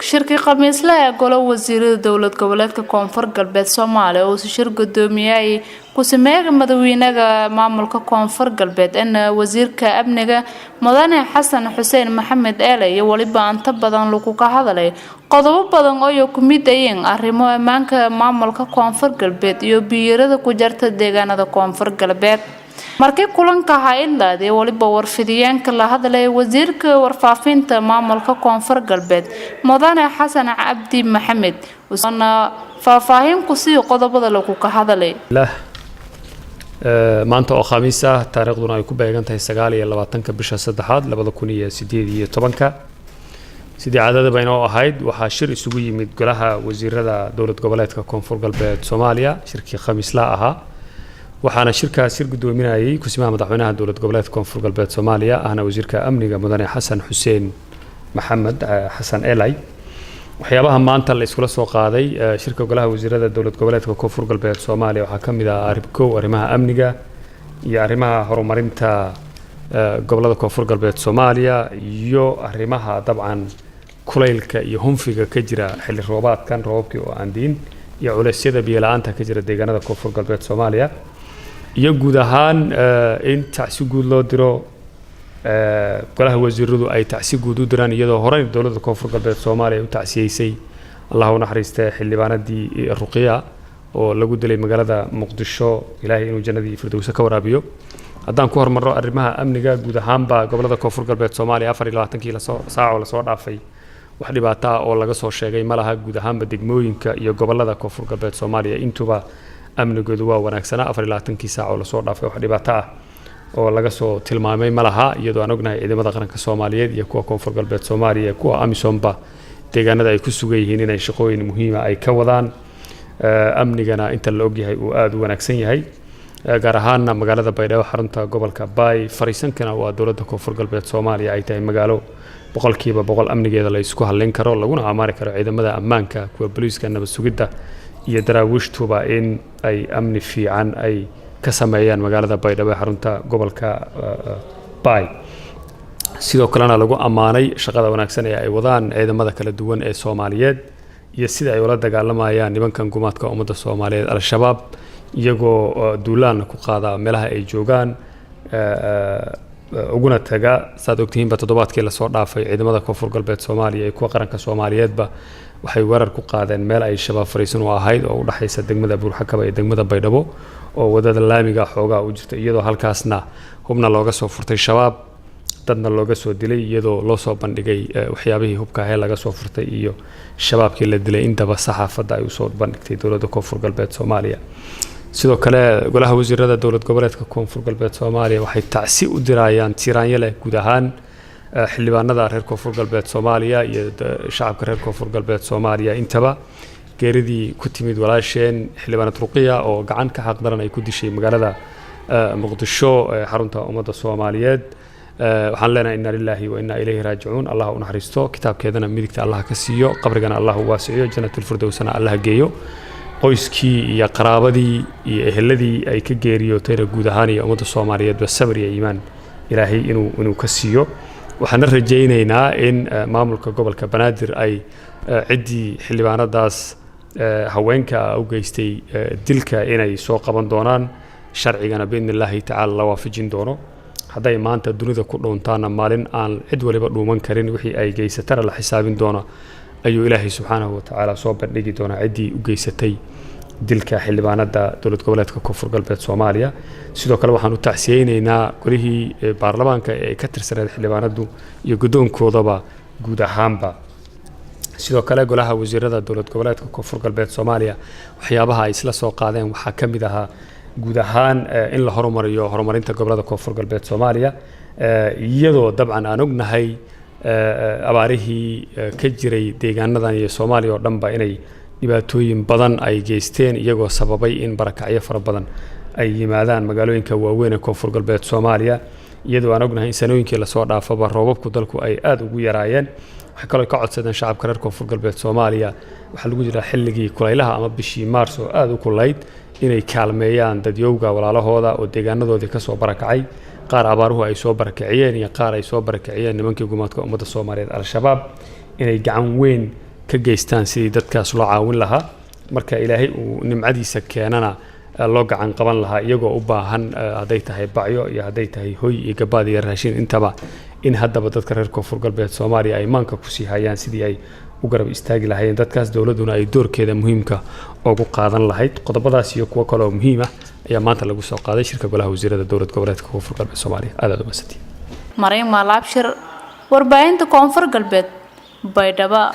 Shirkii khamiisle ee golo wasiirada dowlad goboleedka Koonfur Galbeed Soomaaliya oo shir gudoomiyay ku-sameega madaxweynaha maamulka Koonfur Galbeed in wasiirka amniga mudane Xasan Xuseen Maxamed Eele iyo waliba inta badan lagu ka hadlay qodobo badan oo ku mid ayiin arrimo ammaanka maamulka Koonfur Galbeed iyo biirada ku jarta deegaanada Koonfur Galbeed. Markii kulanka ha-ilaad ee waliba warfidiyeenka la hadlay wasiirka warfaafinta maamulka Koonfur Galbeed mudane Xasan Cabdi Maxamed na faahfaahin ku sii qodobada lagu ka hadlay. Maanta oo Khamiis ah, taariikhduna ay ku beegan tahay 29-ka bisha saddexaad 2018-ka, sidii caadadaba inoo ahayd, waxaa shir isugu yimid golaha wasiirada dowlad goboleedka Koonfur Galbeed Soomaaliya, shirkii khamiislaa ahaa. Waxaana shirkaas shir gudoominayay kusimaha madaxweynaha dowlad goboleedka Koonfur Galbeed Soomaaliya, ahna wasiirka amniga, mudane Xasan Xuseen Maxamed Xasan Elay. Waxyaabaha maanta la iskula soo qaaday shirka golaha wasiirada dowlad goboleedka Koonfur Galbeed Soomaaliya waxaa ka mid ah kow, arrimaha amniga iyo arrimaha horumarinta gobolada Koonfur Galbeed Soomaaliya, iyo arrimaha dabcan kulaylka iyo hunfiga ka jira xilli roobaadkan, roobabkii oo aan diin iyo culeysyada biyo la-aanta ka jira deegaanada Koonfur Galbeed Soomaaliya, iyo guud ahaan in tacsi guud loo diro, golaha wasiiradu ay tacsi guud u diraan, iyadoo horey dowladda Koonfur Galbeed Soomaaliya u tacsiyeysay, Allah u naxariistay, xildhibaanadii Ruqiya oo lagu dilay magaalada Muqdisho. Ilaahay inuu jannadii firdowse ka waraabiyo. Haddaan ku hormarno arrimaha amniga, guud ahaanba gobolada Koonfur Galbeed Soomaaliya 24-kii lasoo saacoo lasoo dhaafay wax dhibaato ah oo laga soo sheegay ma laha. Guud ahaanba degmooyinka iyo gobolada Koonfur Galbeed Soomaaliya intuba amnigoodu waa wanaagsanaa. 24-kii saac oo lasoo dhaafay wax dhibaato ah oo laga soo tilmaamay ma laha, iyadoo aan ognahay ciidamada qaranka Soomaaliyeed iyo kuwa Koonfur Galbeed Soomaaliya iyo kuwa AMISOMba deegaanada ay ku sugan yihiin inay shaqooyin muhiima ay ka wadaan, amnigana inta la ogyahay uu aada u wanaagsan yahay, gaar ahaana magaalada Baydhabo, xarunta gobolka Baay, fariisankana waa dowladda Koonfur Galbeed Soomaaliya, ay tahay magaalo 100% amnigeeda la isku halleyn karo, laguna amaari karo ciidamada ammaanka, kuwa booliiska, nabad sugidda iyo daraawiishtuba, in ay amni fiican ay ka sameeyaan magaalada Baydhabo ee xarunta gobolka Baay. Sidoo kalena lagu ammaanay shaqada wanaagsan ee ay wadaan ciidamada kala duwan ee Soomaaliyeed iyo sida ay ula dagaalamayaan nimankan gumaadka ummadda Soomaaliyeed, Al-Shabaab, iyagoo duulaanna ku qaada meelaha ay joogaan uguna taga. Saad ogtihiinba, toddobaadkii lasoo dhaafay ciidamada Koonfur Galbeed Soomaaliya iyo kuwa qaranka Soomaaliyeedba waxay weerar ku qaadeen meel ay Shabaab fariisan u ahayd oo u dhexaysa degmada Buurxakaba iyo degmada Baydhabo, oo wadada laamiga xoogaa u jirta, iyadoo halkaasna hubna looga soo furtay Shabaab, dadna looga soo dilay, iyadoo loo soo bandhigay waxyaabihii hubka ahee laga soo furtay iyo Shabaabkii la dilay intaba saxaafadda ay usoo bandhigtay dowladda Koonfur Galbeed Soomaaliya. Sidoo kale golaha wasiirada dowlad goboleedka Koonfur Galbeed Soomaaliya waxay tacsi u dirayaan tiiraanyo leh guud ahaan xildhibaanada reer Koonfur Galbeed Soomaaliya iyo shacabka reer Koonfur Galbeed Soomaaliya intaba geeridii ku timid walaasheen xildhibaanad Ruqiya oo gacan ka xaqdaran ay ku dishay magaalada Muqdisho ee xarunta ummadda Soomaaliyeed. Waxaan leenahay inna lillahi wa inna ilayhi raajicuun. Allah u naxariisto, kitaabkeedana midigta Allah ka siiyo, qabrigana Allah u waasiciyo, janatulfirdowsana Allah geeyo. Qoyskii iyo qaraabadii iyo eheladii ay ka geeriyootayna guud ahaan iyo ummadda Soomaaliyeedba sabir iyo iimaan Ilaahay inuu ka siiyo. Waxaana rajaynaynaa in maamulka gobolka Banaadir ay ciddii xildhibaanadaas haweenka u geystay dilka inay soo qaban doonaan, sharcigana biidni illaahi tacaala la waafajin doono. Hadday maanta dunida ku dhuuntaana, maalin aan cid waliba dhuuman karin, wixii ay geysatana la xisaabin doono, ayuu Ilaahay subxaanahu watacaala soo bandhigi doonaa ciddii u geysatay dilka xildhibaanada dowlad goboleedka Koonfur Galbeed Soomaaliya. Sidoo kale waxaan u tacsiyeyneynaa golihii baarlamaanka ee ka tirsaneed xildhibaanadu iyo guddoonkoodaba guud ahaanba. Sidoo kale golaha wasiirada dowlad goboleedka Koonfur Galbeed Soomaaliya waxyaabaha ay isla soo qaadeen waxaa ka mid ahaa guud ahaan in la horumariyo horumarinta gobolada Koonfur Galbeed Soomaaliya, iyadoo dabcan aan ognahay abaarihii ka jiray deegaanadan iyo Soomaaliya oo dhanba inay dhibaatooyin badan ay geysteen, iyagoo sababay in barakacyo fara badan ay yimaadaan magaalooyinka waaweyn ee Koonfur Galbeed Soomaaliya, iyadoo aan ognahay in sanooyinkii lasoo dhaafaba roobabku dalku ay aada ugu yaraayeen. Waxay kaloo ka codsadeen shacabka reer Koonfur Galbeed Soomaaliya, waxaa lagu jiraa xilligii kulaylaha ama bishii Maars oo aada u kulayd, inay kaalmeeyaan dadyowga walaalahooda oo deegaanadoodii kasoo barakacay, qaar abaaruhu ay soo barakiciyeen iyo qaar ay soo barakiciyeen nimankii gumaadka ummadda Soomaaliyeed, Al-Shabaab, inay gacan weyn ka geystaan sidii dadkaas loo caawin lahaa, marka Ilaahay uu nimcadiisa keenana loo gacan qaban lahaa, iyagoo u baahan hadday tahay bacyo iyo hadday tahay hoy iyo gabaad iyo raashin intaba, in haddaba dadka reer Koonfur Galbeed Soomaaliya ay maanka kusii hayaan sidii ay u garab istaagi lahaayeen dadkaas, dowladduna ay doorkeeda muhiimka ugu qaadan lahayd. Qodobadaas iyo kuwo kale oo muhiim ah ayaa maanta lagu soo qaaday shirka golaha wasiirada Dowlad Goboleedka Koonfur Galbeed Soomaaliya. Aad aad umasantii. Mariin Maalaabshir, warbaahinta Koonfur Galbeed, Baydhabo.